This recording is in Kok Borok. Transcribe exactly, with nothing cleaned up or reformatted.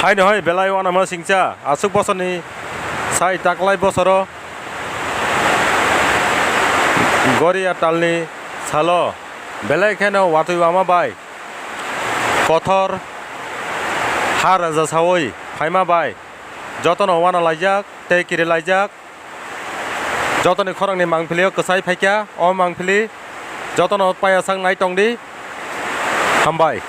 Haino hai belai uanama singcha, aswk bosorni sai taklai bosoro Goria talni salo belai kheno watwi wama bai kothor ha raja saui phaima bai jotono uana laijak tei kiri laijak. Jotoni khorangni mangpili o kwchai phaikha, o mangpili jotono payasak nai tongdi. Hambai.